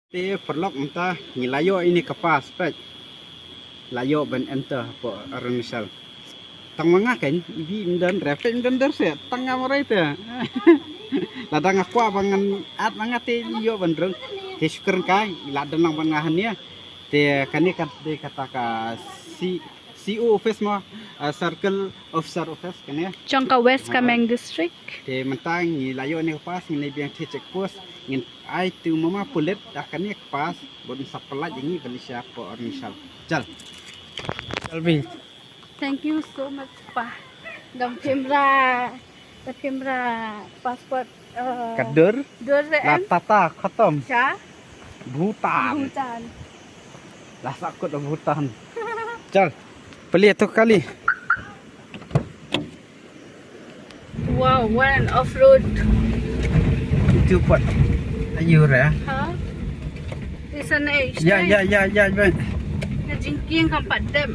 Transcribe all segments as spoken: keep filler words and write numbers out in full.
Te paralok mynta ngi la ïoh ine ka pass peit. La ïoh ban enter hapoh Arunachal. Tang ma nga kan, ibi ym don re, peit ym don dor se, tang nga marwei te. Lada nga kwah ba ngan at ma nga te ïoh ban rung. Te shukor kai, la don lang ban nga hane. Te kane ka dei kata ka C, C O office mo, ah, Circle Officer Office kane. Jong ka West Kameng District. Te mynta ngi la ïoh ne ka pass, ngi leit biang te check post, ngin ai tu mama pulit da kane ka pass, bad sa pynlait ïa ngi ban leit sha hapoh Arunachal. Chal. Chal bhi. Thank you so much pa. Dang phim ra, dang phim ra passport, eh, ka dur? Dur re la em? Tata khatam. Cha? Bhutan. Bhutan. La sakut Bhutan. Chal. Peli tu kali. Wow, what an off-road. Itu pat. Ayu re. Ha? Isa na eh. Ya, ya, ya, ya, ya. Na jingkieng kam pat dep.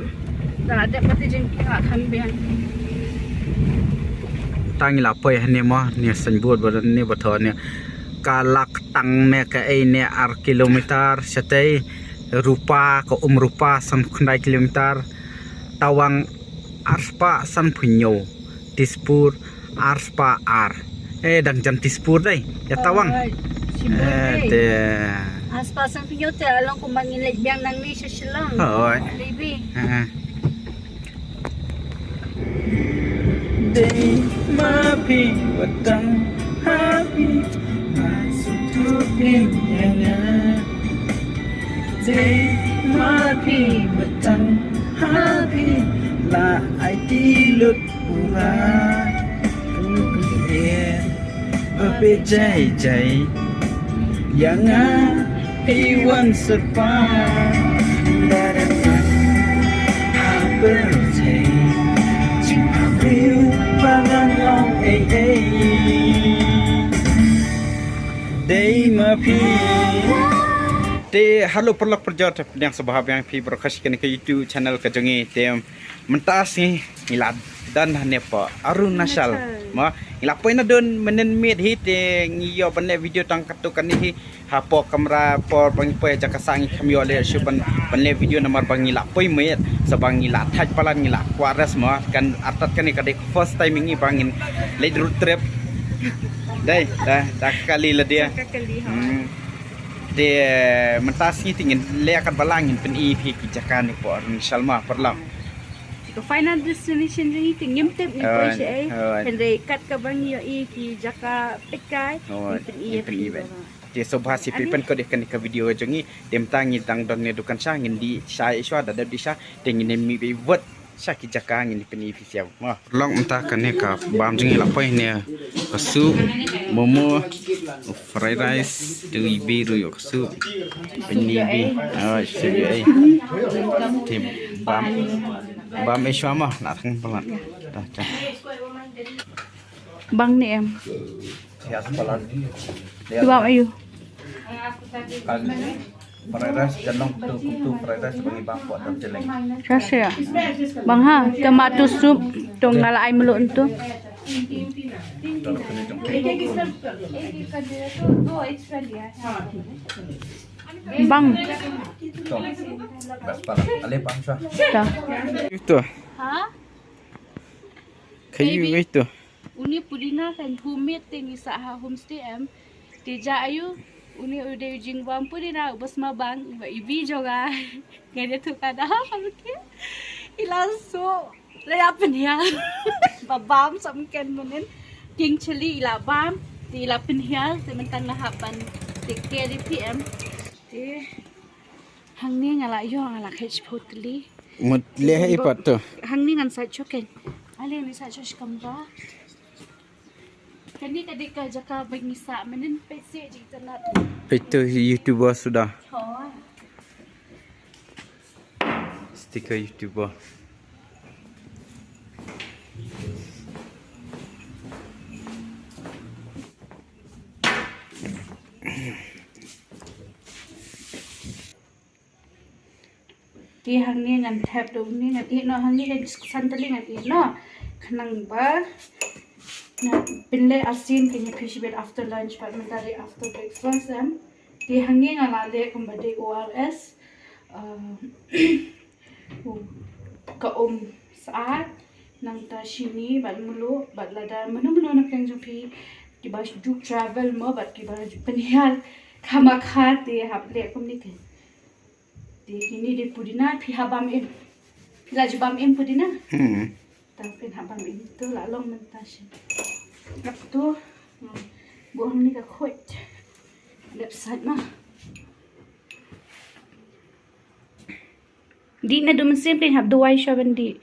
Da dep pat jingkieng kam biang. Tang ila poi hane mo, ne signboard ba ne ba tho ne. Ka lak tang ne ka ei ne ar kilometer, shatei rupa, ka um rupa, san khyndai kilometer. Tawang arspah sanphew hynñiew, Dispur arspah ar. Eh, dang jan Dispur dei ïa Tawang. Alright. Shibun eh dei. Te arspah sanphew hynñiew te along kumba ngin leit biang nangne sha Shillong. Oi. Baby. Eh. Dei ma phi wat tang ha phi, ma suk tu phi ïa nga. Dei ma phi wat tang ha phi, la ai ti lut pura. Ba phi jai jai ïa nga, phi wan surprise. Da da da. Ha phi jai, jing ha phi ba ngan long ei ei. Dei ma phi. Te hello paralok parajor, te pdiang sngewbha biang phi baroh sha kane ka YouTube channel ka jong ngi. Te mynta sngi ngi la don hangne hapoh Arunachal. Arunachal. Mo, ngi la poi na don mynnin miet hi te ngi ïoh ban leh video tang katto katne hi. Hapoh kamra por ba ngi poi jaka sah ngi kham ïoh leh shuh ban, ban leh video namar ba ngi la poi miet. Sa ba ngi la thait palat ngi la kwah rest mo. Kan artat kane ka dei first time ngi ba ngin leit road trip. Dei, da, da kali la dia. Ka kali ha. Hmm. Te mynta sngi te ngin leh katba lah ngin pyni phi ki jaka ne hapoh Arunachal mo paralok. Ka final destination jong ngi te ngim tip ngi poi shaei. Hynrei kat kaba ngi ïohi ki jaka peit kai, ngin pyni ïa phi. Te sngewbha sa phi pynkut ïa kane ka video jong ngi. Te mynta ngi dang don ne dukan sha, ngin dih sha, shuwa da dep dih sha te ngin mih beit sha ki jaka ngin pyni phi sha. Mo. Long mynta kane ka bam jong ngi la poi ne ka soup, momo, fried rice, tu ibi ruh ïoh ka soup. Pyni ibi. Oh, soup ïoh ei. Te bam. Bam ei shuwa mo, la thang palat. Dah, dah. Bang ne em. Yes, palat. Bam ayu. Kan. Fried rice, janong tu, tu fried rice bagi bang buat dalam jeleng. Sha sha. Bang ha, tomato soup, to nga la ai mluh tu. Bang. Tu. Bas pala. Ale bang sha. Ta. Itu. Ha? Kayu itu. Uni pudina kan homemade te ngi sah ha homestay em. Te ja ayu, uni u dei u jingbam pudina u bas ma bang, iba ibi jong nga. Nga dei tu ka da, okay. Ila so, la ïa pynhiar. Ba bam sam ken mynnin. King chili ila bam, te ila pynhiar, te mynta nga hap ban take care ïa phi em. Te hangne nga la ïoh, nga la khet shiphew tylli. Mut leh ha i pat tu. Hangne ngan sah shuh ken. Ale ngi sah shuh shi kamra. Kane ka dei ka jaka ba ngi sah mynnin peit seh jingtynat. Peit tu YouTuber suda. Ho. Sticker YouTuber. Te hangne ngan thep, to hangne ngan ïeh noh, hangne ka san tylli ngan ïeh noh. Khnang ba ngan pynleh arsien kane phi shibit after lunch, pat mynta dei after breakfast em. Te hangne nga la leh kumba dei O R S, uh, ka um sa'at, nangta shini bad mluh bad lada mano mano na pdeng jong phi kiba ju travel mo bad kiba ju pynhiar kama kha te hap leh kumne te. Te kine dei pudina, phi hap bam im. Phi la ju bam im pudina. Hmm. Tang phin hap bam im tu la long mynta shen. Ap tu. Hmm. Buh hangne ka khuid. Left side ma. Dih naduh mynsiem phin hap duwai shuwa ban dih.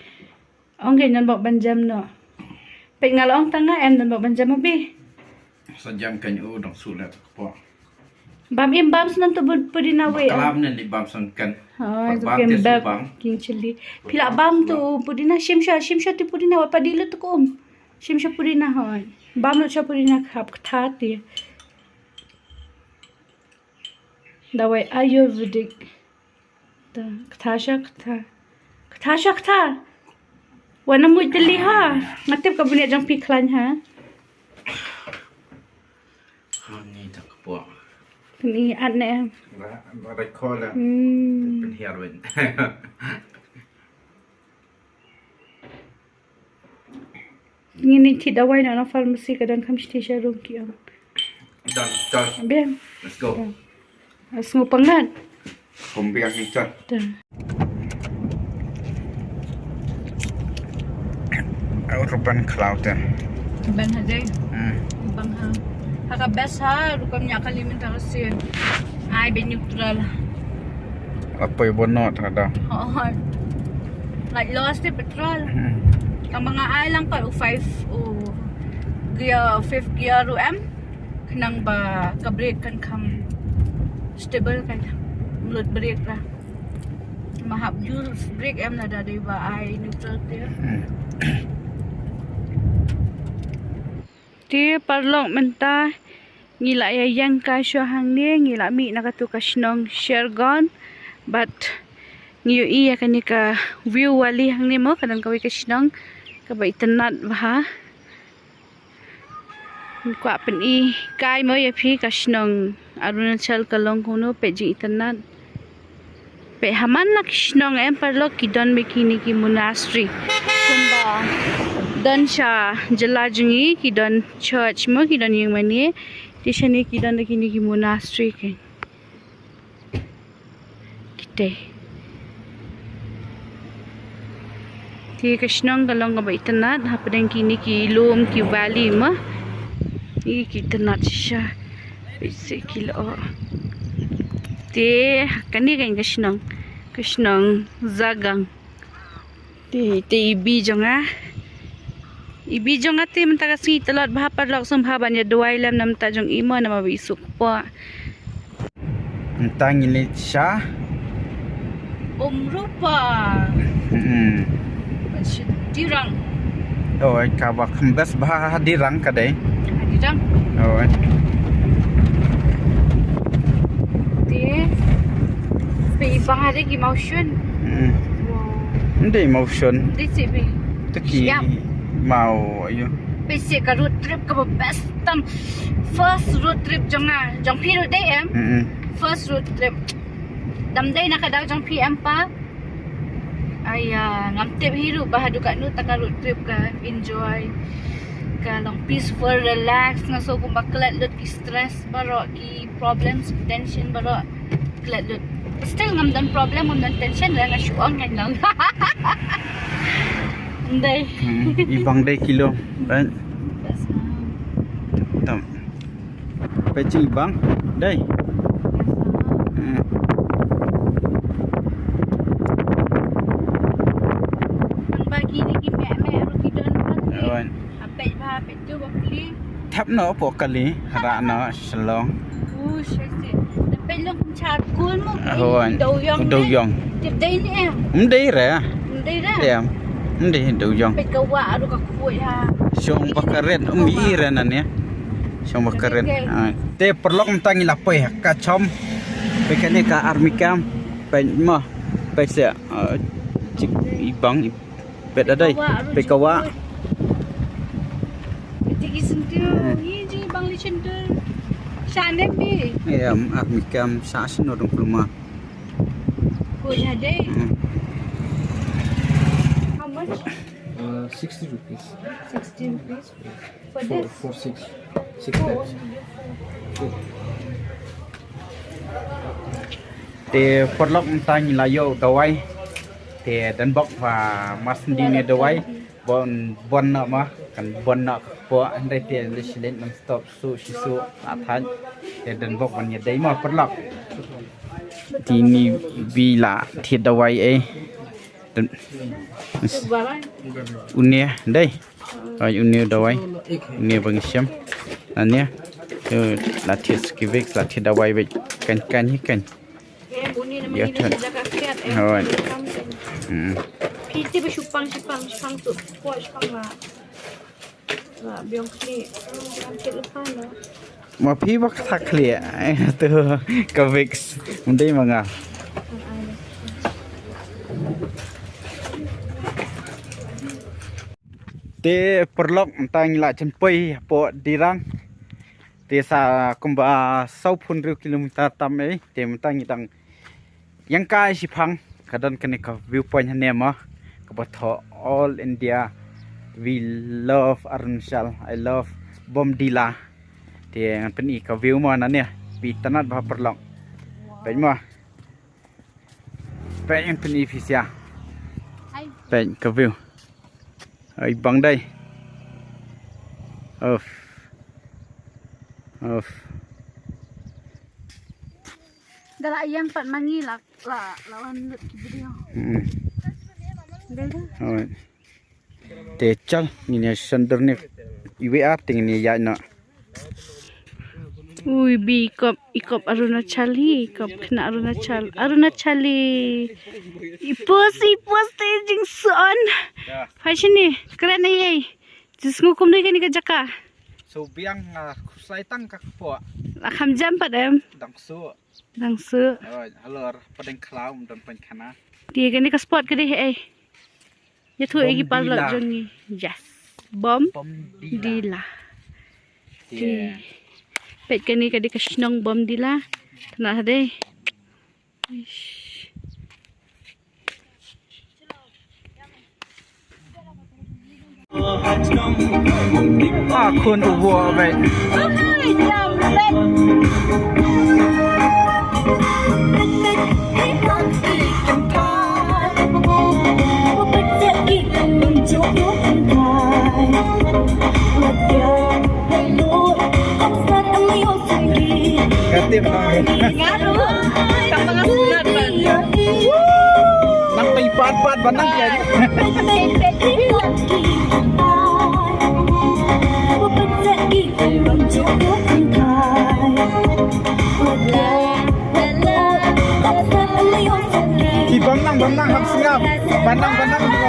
Ong kein don bok ban jam noh. Peit nga la ong tang nga em don bok ban jam abi. Sa jam kein u dang su leh ta kpoh. Bam im bam snon tu bud pudina wei. Kalam ne ni bam snon kan. Oh, bam tu te su bam. King chili. Phi la bam tu pudina, shim sha, shim sha tu pudina, wat padi lut tu kum. Shim sha pudina hoi. Bam lut sha pudina khap ktha ti. Dawai Ayurvedic. Ta, ktha sha ktha. Ktha sha ktha. Wan na muid tylli ha. Nga tip ka bniat jong phi khlaiñ ha. Ha, ni ta kpoh. Ni at ne em. Ba, ba, ba, ko la. Hmm. Pynhiar wen. Ngin ïa thied dawai na, na pharmacy ka don kham shisha sha rum ki ong. Done, done. Biang. Let's go. Done. Let's go pangan. Kum biang ni chan. Done. Au ruban cloud eh. Ruban ha dei. Hmm. Ruban ha. Ha ka best ha, rukom nya kali mynta ka sien. Ai ben neutral. Apa ibu not ada? Oh. Like lost the petrol. Hmm. Tang ba nga ai lang pat u five u gear, fifth gear u em. Khnang ba ka brake kan kham stable kan. Mlut brake ra. Ma hap use brake em lada dei ba ai neutral te. Hmm. Te paralok mynta ngi la ïa ïeng kai shuwa hangne, ngi la mih na katu ka shnong Shergaon. Bad ngi ïohi ïa kane ka view valley hangne mo, ka don kawei ka shnong kaba itynnat bha. Kwah pyni kai mo ïa phi ka shnong Arunachal ka long kumno, peit jingitynnat. Peit ha man la ki shnong em paralok ki don bad kine ki monastery. Kumba don sha jylla jong ngi ki don church mo, ki don ïing mane. Te shane ki don da kine ki monastery ki. Kita. Te ka shnong ka long kaba itynnat hapdeng kine ki lum ki valley mo. Ki itynnat shisha. Peit se ki lyoh. Te kane ka shnong, ka shnong Zagang. Te, te ibi jong nga. Ibi jong nga te mynta ka sngi tlot bha paralok, sngewbha ban ïa duwai lem na bynta jong i mo namar ba i suk kpoh. Mynta ngi leit sha Umrupa. Hmm. Dirang. Oh, kaba kham best bha ha Dirang ka dei. Ha Dirang. Oh. Te. Peit bang ha dei ki mawshun. Hmm. Wow. Ndei mawshun. Ndei si peit. Te ki maw ayu. Peit si ka road trip kaba best tam. First road trip jong nga. Jong phi ruh dei em. Hmm. First road trip. Dam dei na ka daw jong phi em pa. Ai, ah, ngam tip hi ruh ba haduh katno ta ka road trip ka enjoy. Ka long peaceful, relax, nga sngew kumba klet lut ki stress baroh, ki problems, ki tension baroh. Klet lut. Still ngam don problem, ngam don tension, la nga shu ong ngan long. Ndei. Hmm, i bang dei kilo. Right? Tam. Peit i bang dei. Hmm. Nang ba kine ki meh meh ruh ki don ba. Oi. Peit ba, peit tu ba pli. Thap noh pok kali, rah noh Shillong. U, shit. Peit long kum cha kul mo. Oi. Dau yong. Dau yong. Tip dei ne em. Mdei re. Mdei re. Em. Mdei dau yong. Peit ka wah ruh ka khuid ha. Shong ba ka ret, um i re na ne. Shong ba ka ret. Ah. Te paralok mynta ngi la poi ha ka chom. Peit kane ka army camp. Peit mo. Peit se. Ah, chik i bang i Peit da dei. Peit ka wah. Peit ki sentur. Hmm. Ngi ji bang li sentur. Sha ne bi. Em, ar mi kam sha shin no dong pluma. Ko ya de. Hmm. How much? Uh, sixty rupees. Sixty rupees. For For, this? for six. Six Oh, packs. Te paralok mynta ngi la ïoh dawai. Te don bok ba mas ndi ne dawai. Bon, bon na ma, kan bon na ka kpoh, hynrei te leh shi leh non stop, su shi su, la thait. Te don bok ban ïa dei ma paralok. Te ngi bi la thied dawai eh. Don, une, dei. Ai, une dawai. Une ba ngi shem. Nane. Tu la thied ski Vicks, la thied dawai beit. Kan, kan hi kan. Ïa, alright. Hmm. Phi te ba shipang, shipang, shipang tu. Kuat shipang la. La biang kli. Biang kli lepas la. Ma phi ba kata kli. Tu ka Vicks. Mending manga. Te paralok mynta ngi la jan poi hapoh Dirang. Te sa kumba saw phew hynriew kilometer tam eh. Te mynta ngi dang ïeng kai shiphang. Ka don kane ka view point hangne mo. Kaba thoh All India. We love Arunachal. I love Bomdila. Te ngan pyni ka view mo nane. Phi itynnad bha paralok. Peit mo. Peit, ngan pyni phi sha. Peit ka view. Ai bang dei. Of. Of. Da la ïeng pat ma ngi la, la, la wan lut ki video. Hmm. Dei da. Alright. Te chal, ngin ïa shon dur ne iwei ar te ngin ïa ïaid noh. Ui, bi i kop, i kop Arunachal hi, i kop khynnah Arunachal. Arunachal hi. I pus, i pus te jingson. Phai shane, kren ei ei. Jingsngew kumno kane ka jaka. Shu biang, ah, khuslai tang ka kpoh. La kham jam pat em. Dang shu. Dang shu. Oi, halor, padeng khlaw, don pynkhana. Te kane ka spot ka dei ei. Ïathuh ïa ki paralok jong ngi. Yes. Bom Bomdila. Dila. Te. Peit kane ka dei ka shnong Bomdila. Tang ha dei. Ish. Ah, khun u bua bai. Ka tip nang. Nga ruh. Tang ba nga sngewsynei ban. Nang pei pat pat ba nang pei. Ki bang nang, bang nang, hap sngap. Bang nang, bang nang, bang nang.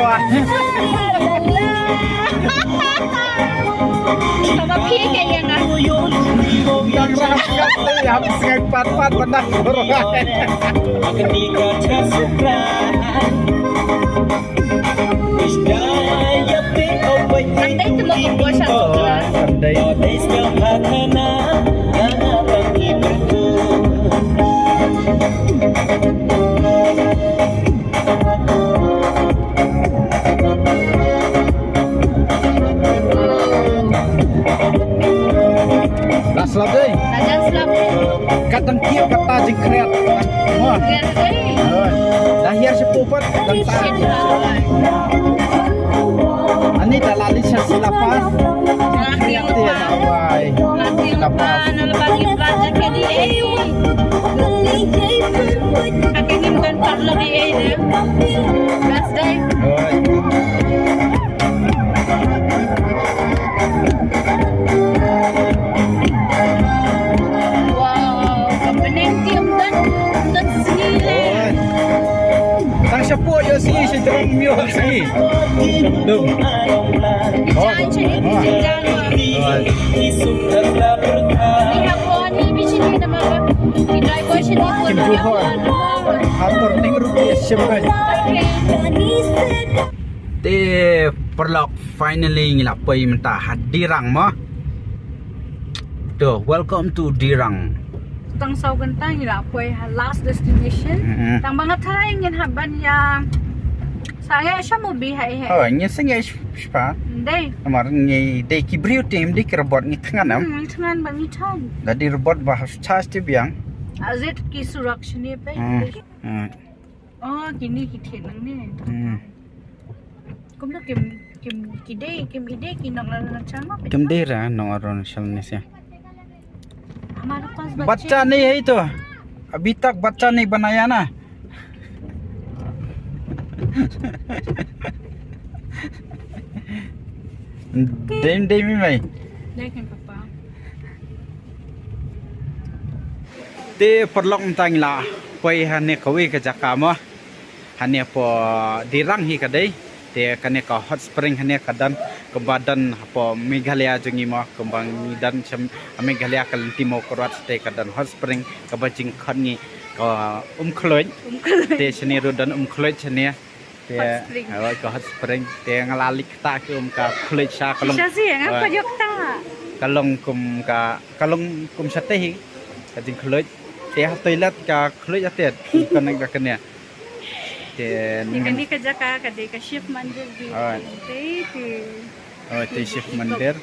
Tang ba phi ka ïa nga. Tang ba hap sngap te, hap sngap pat pat, bang nang. Kan dei tu mo ko sa tu. Kan dei. Last lap dei. Last lap. Kat dang kiew kata jingkhriat. Mo. Khriat dei. Da hiar shapoh pat dang ta. Ani da la li sha sila pas. Khriat te da wai. Lati lepa na lepa ki pla ja ke di ei. Ake ngim don paralok ei ei de. Best day. Oi. Wow, ka bneng te ym don, ym don sngi le. Tang shapoh ïoh sngi, shi drong ym ïoh sngi. Dum. Jan shane, jan. Ni ha pon ni bi shane namar ki driver shane. Kim ju hon. Ha turning ruti shim kai. Okay. Te paralok, finally ngi la poi mynta ha Dirang mo. To, welcome to Dirang. Tang saw kynta ngi la poi ha last destination. Mm-hmm. Tang ba nga tharai ngin hap ban ïa sa ïa sha movie ha i he. Oh, ngin sa ngi sh-, shpa. Dei. Namar ngi dei ki briew te ym dei ki robot, ngi thngan em. Hmm, ngi thngan ba ngi thngan. Da dei robot ba ha charge te biang. Azit ki surak shane pe. Hmm. Hmm. Oh, kine ki thied nangne. Hmm. Kumno kim, kim, ki dei, kim i dei ki nong Arunachal ma? Kim dei ra nong Arunachal ne sia. हमारे पास बच्चे बच्चा नहीं है तो। अभी तक बच्चा नहीं बनाया ना। Dei, dei mi mai. Dei kan papa. Te paralok, mynta ngi la poi hangne kawei ka jaka mo. Hangne hapoh Dirang hi ka dei. Te kane ka hot spring hangne ka don, kaba don hapoh Meghalaya jong ngi mo, kaba ngi don sha Meghalaya ka lynti Mawkyrwat te ka don hot spring kaba jingkhot ngi ka Umkhluit. Umkhluit. Te shane ruh don Umkhluit shane. Te, hot spring. Hooid, ka hot spring. Te nga la leit ktah ki um ka khluit sha ka long. Shisha si, nga, hooid, pat ïoh ktah. Ka long kum ka, ka long kum shatei hi. Ka jingkhluit. Te ha toilet ka khluit hatet. Ka nang ka kane. Te, te kane ka jaka ka dei ka Shiv Mandir bi. Hooid. Te, te. Oh, te Shiv Mandir.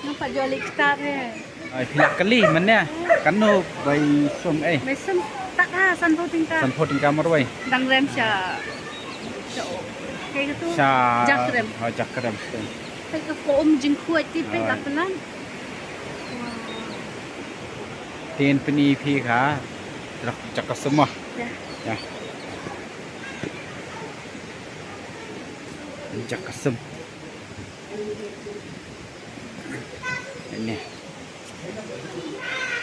Nampak jual ikhtar ya. Ai, phi la kylli mynne. Kano bai sum eh. Bai sum tak ha, sanphew tyngka. Sanphew tyngka marwei. Dang rem sha. Sha. Kaei katu? Sha. Jak rem. Oh, jak rem. Peit ka um jingkhuid te, peit la pynlang. Tin pyni phi ka. Rak jaka sum ah. Ya. Ya. Jaka sum. Kane.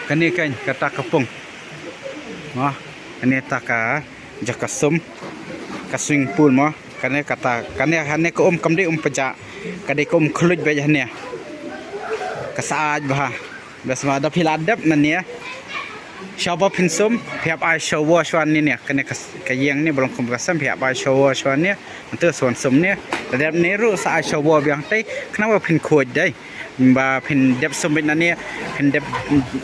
Kane kan kata ka pung. Mo, kane ta ka jaka sum. Ka swimming pool mo. Kane kata, kane, kane ka um kam dei um pajak. Ka dei ka um khluit beit hangne. Ka syaid bha. Bes ma da phi la dep nangne. Shaba phin sum, phi hap ai shower shwa ne ne. Kane ka, ka ïing ne ba long kum ka sem, phi hap ai shower shwa ne. Ntu swan sum ne. Da dep ne ruh sa ai shower biang te. Khnang ba phin khuid dei. Ba phin dep sum beit nangne, phin dep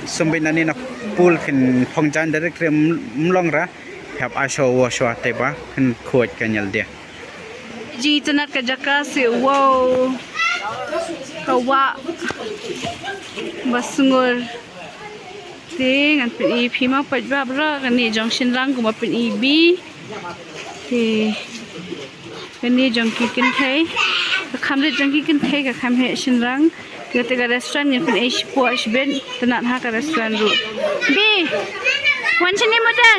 sum beit nangne na pool, phin phong jan direct re mlong ra. Phi hap ai shower shwa te ba phin khuid ka nyal de. Jingitynnat ka jaka se, wow. Ka wah ba sngur. Te ngan pyni phi ma peit ba bra, kane jong shynrang kumba pyni bi. Te kane jong ki kynthei. Ka kham rit jong ki kynthei, ka kham heh shynrang. Kata ka restaurant ngan pyni shapoh shibit, tynnat ha ka restaurant ruh. Bi, wan shane motor.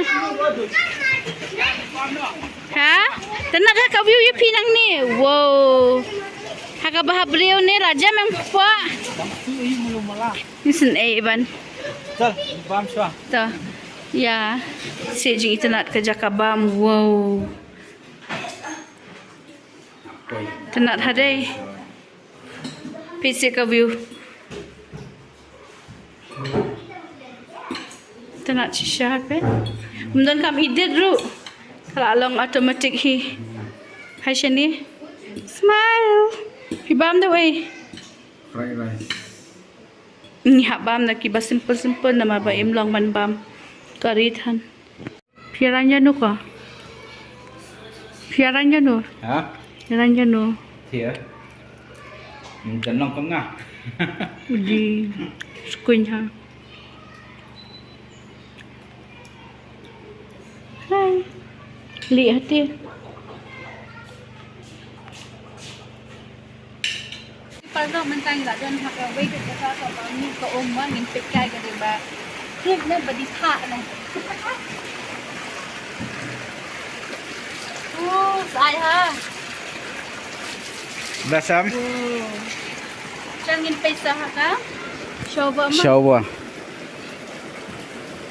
Ha? Tynnat ha ka view ïa phi nangne. Wow. Ha kaba ha briew ne la jem em kpa. Ni syn ei ban. Chal, bam shwa. To. Ïa. Se jingitynnat ka jaka bam. Wow. Tynnat ha dei. Phi se ka view. Tynnat shisha phi. Ym don kam edit ruh. Ka la long automatic hi. Hai shane. Smile. Phi bam da wei. Fried rice. Ngi hap bam na kiba simple simple namar ba im long ban bam. Ka ri than. Phi ïa rang ïano ka? Phi ïa rang ïano? Ha? Ïa rang ïano? Thia. Ym jan long kum nga. Udi. Skuin ha. Hai. Li hati. Paralok, mynta ngi la don ha kawei ka jaka kaba ngi ka um ba ngin peit kai ka dei ba. Klik ne ba di thah ne. Oh, sa ai ha. Basam. Oh. Chan ngin peit sa ha ka. Shower ma. Shower.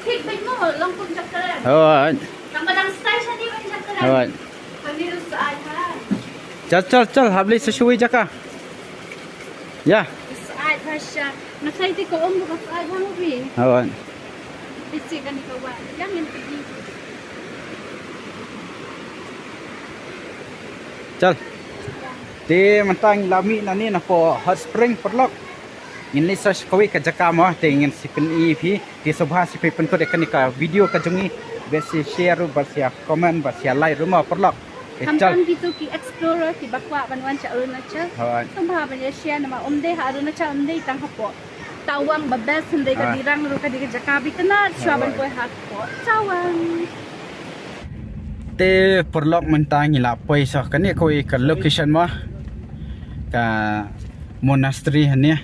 Klik peit mo, long kum jaka. Oh. Tang ba dang style shane ban jaka. Oh. Chal, chal, chal, hap leit sa shuwa jaka. Ïa. Syaid bha sha. Nga tharai te ka um ka syaid bha mo phi. Hawan. Phi check kane ka wah. Ïa ngin phi. Chal. Te mynta ngi la mih nangne na pdeng Hot Spring, paralok. Ngin leit sa sha kawei ka jaka mo, te ngin sa pyni ïa phi. Te sngewbha sa phi pynkut ïa kane ka video ka jong ngi, bad sa share ruh, bad sa comment, bad sa like ruh mo paralok. Te chal. Khamtam kito ki explorer kiba kwah ban wan sha Arunachal. Hooid. Sngewbha ban ïa share namar ym dei ha Arunachal, ym dei tang hapoh Tawang ba best, hynrei ka Dirang ruh ka dei ka jaka ba itynnad shuwa ban poi hapoh Tawang. Te paralok, mynta ngi la poi sa kane kawei ka location mo, ka monastery hangne.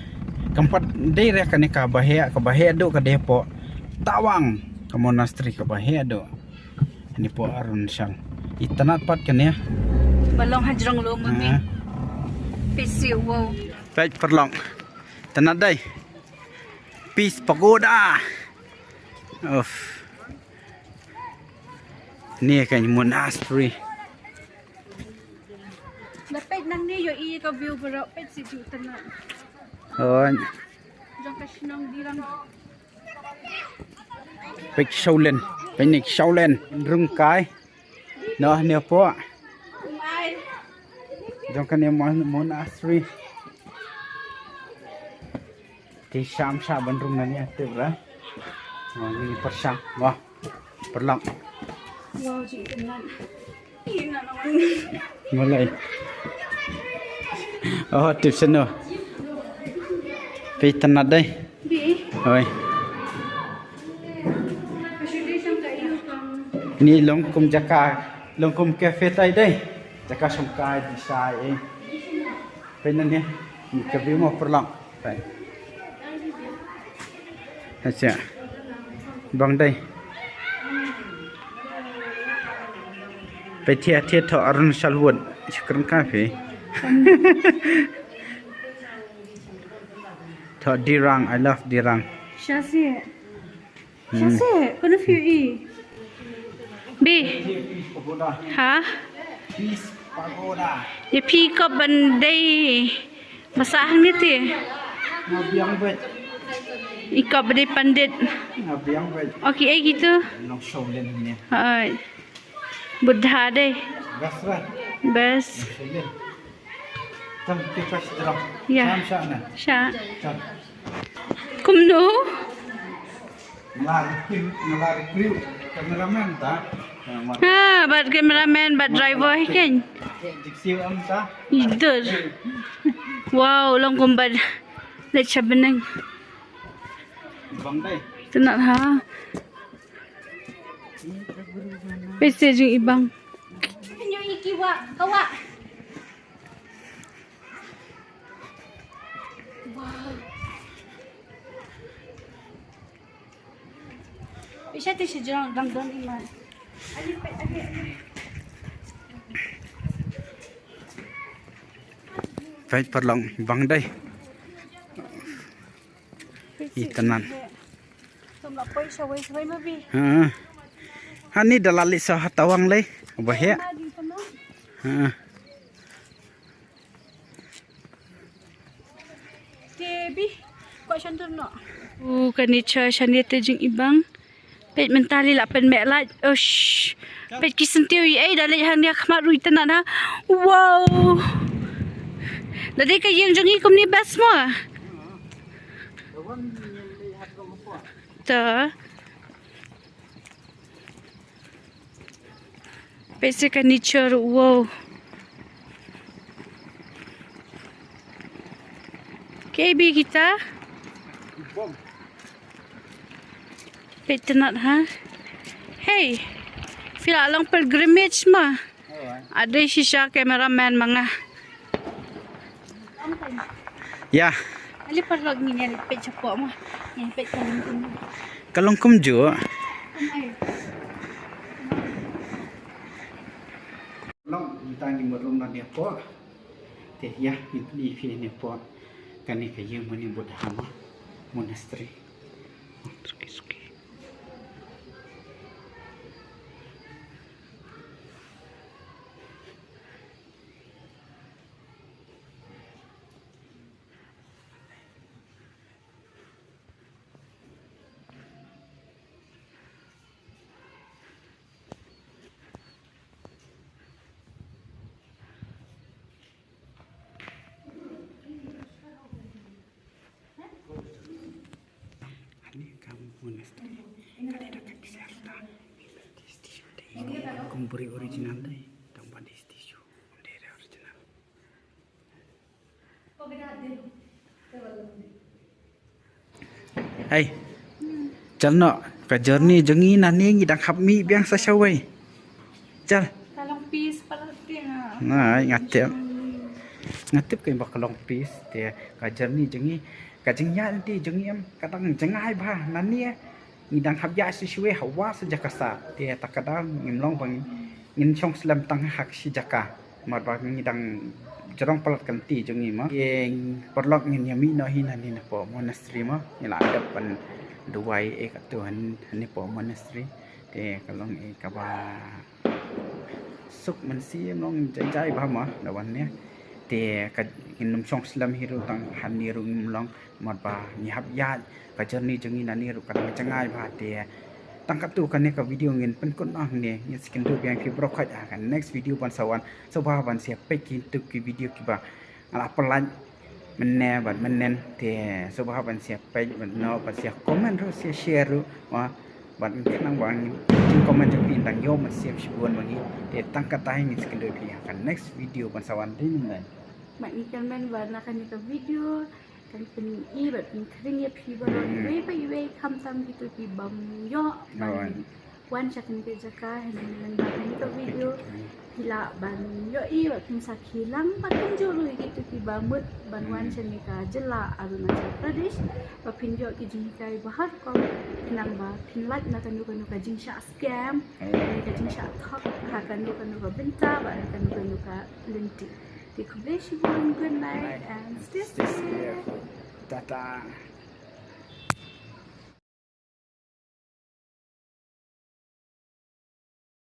Kam pat dei re kane kaba heh, kaba heh duh ka dei hapoh Tawang, ka monastery kaba heh duh. Hangne hapoh Arunachal. Itynnad pat kane. Ba long hajrong lum mo. Peit seh, wow. Peit paralok. Itynnad dei. Peace Pagoda. Uff. Hangne ka monastery. Peit nangne ïohi ïa ka view baroh, peit seh ju itynnad. Hooid. Jong ka shnong Dirang. Peit Shaolin, peit ne Shaolin, rung kai. Noh ne po. Jong kane mon-, monastery. Te sham shah ban rung nangne te bra. Mo ni pyrshang. Mo. Paralok. Wow, ji itynnad. Malai. Oh, tip seno. Peit itynnad dei. Oi. Ni long kum jaka, long kum cafe tai dei. Jaka shongkai di sai eh. Peit nangne. Ka view mo paralok. Peit. Acha. Bang dei. Peit thiah thiah thoh Arunachal Wood. Shukran cafe. Thoh Dirang, I love Dirang. Sha seh. Sha seh, kano phi i. Bi. Ha? Peace Pagoda. Ïa phi kop ban dei. Ba sah hangne te. Nga biang bad. I kop ba dei pandit. Nga biang bad. Okay, eh gitu. Long Shaolin ne. Hai. Buddha dei. Best bad. Best. Shaolin. Tam kita sejrong. Ya. Sam sah na. Sha. Tam. Kumno? Nga la recruit, nga la recruit cameraman ta. Ha, bad cameraman, bad driver hi kan. Jixiu am ta. Idur. Wow, long kum bad. Leit sha bneng. Bang dei. Itynnad ha. Peit seh jong i bang. Nyo iki wa, kawa. Wow. Peit sha te sha jrong dang don i man. Peit paralok bang dei. Itynnad. Ha. Hani da la leit sa ha Tawang lei. Ba heh. Ha. Te bi, kwah shon tur noh. U kane cha shane te jingibang. Peit mynta lei la pynmeh lait. Ush. Peit ki syntiew ei da leit hangne khmat ruh itynnad na. Wow. Da dei ka ïing jong ngi kumne best mo. Ta. Peit seh ka nature, wow. K B kita. Peit itynnad ha. Hey. Phi la long pilgrimage ma. Adei shisha cameraman ma nga. Ya. Ali paralok ngi ngi peit chapoh ma. Ngi peit ka long kum. Ka long kumjuh. Long ngi tang ngi mut long na ne poh. Te ya ngi pli phi ne poh. Kane ka ïing mane Buddha ma. Monastery. Suki suki. Kum bri original dei, tang ba dei issue. Dei original. Hey. Chal noh, ka journey jong ngi nangne ngi dang hap mih biang sa shawei. Chal. Ka long peace palat te nga. Nga tip. Nga tip ka ba ka long peace te ka journey jong ngi. Ka jingïaid lynti jong ngi em ka dang jngai bha nangne. Ngi dang hap ïaid sa shawei ha wei sa jaka sah. Te ta ka dang ngim long ba ngin shong slem tang ha ka shi jaka. Namar ba ngi dang jrong palat ka lynti jong ngi mo. Ïeng paralok ngin ïa mih noh hi nangne napoh monastery mo. Ngi la dep ban duwai eh katto hangne napoh monastery. Te ka long eh kaba suk mynsiem, long jai jai bha mo da wan ne. Te ka ngin ym shong slem hi ruh tang hangne ruh ngim long. Namar ba ngi hap ïaid ka journey jong ngi nangne ruh ka dang jngai bha te. Tang katto kane ka video ngin pynkut noh hangne, ngin sa ïakynduh biang phi baroh khoit ha ka next video ban sa wan. Sngewbha ban sa peit kito ki video kiba nga la pynlait mynne bad mynnin te sngewbha ban sa peit bad noh ban sa comment ruh sa share ruh. Wa bad ngi khnang ba ngi jingcomment jong phi dang ïoh mynsiem shibun ma ngi. Te tang katta hi ngin sa ïakynduh phi ha ka next video ban sa wan dei mynne. Bad ngi kyrmen ba na kane ka video kan pyni bad pynkhring ïa phi baroh iwei pa iwei khamtam kito ki bym ïoh ban wan sha kane ka jaka. Hynrei lada kane ka video phi lah ban ïohi bad phin sa khie lang bad kumjuh ruh ïa kito kiba mut ban wan sha kane ka jylla Arunachal Pradesh ba phin ïoh ki jinghikai ba har kong khnang ba phin lait na kano kano ka jingshah scam, ka jingshah thok ha kano kano ka bynta bad ha kano kano ka lynti. Te khublei shibun, good night and stay safe. Tata.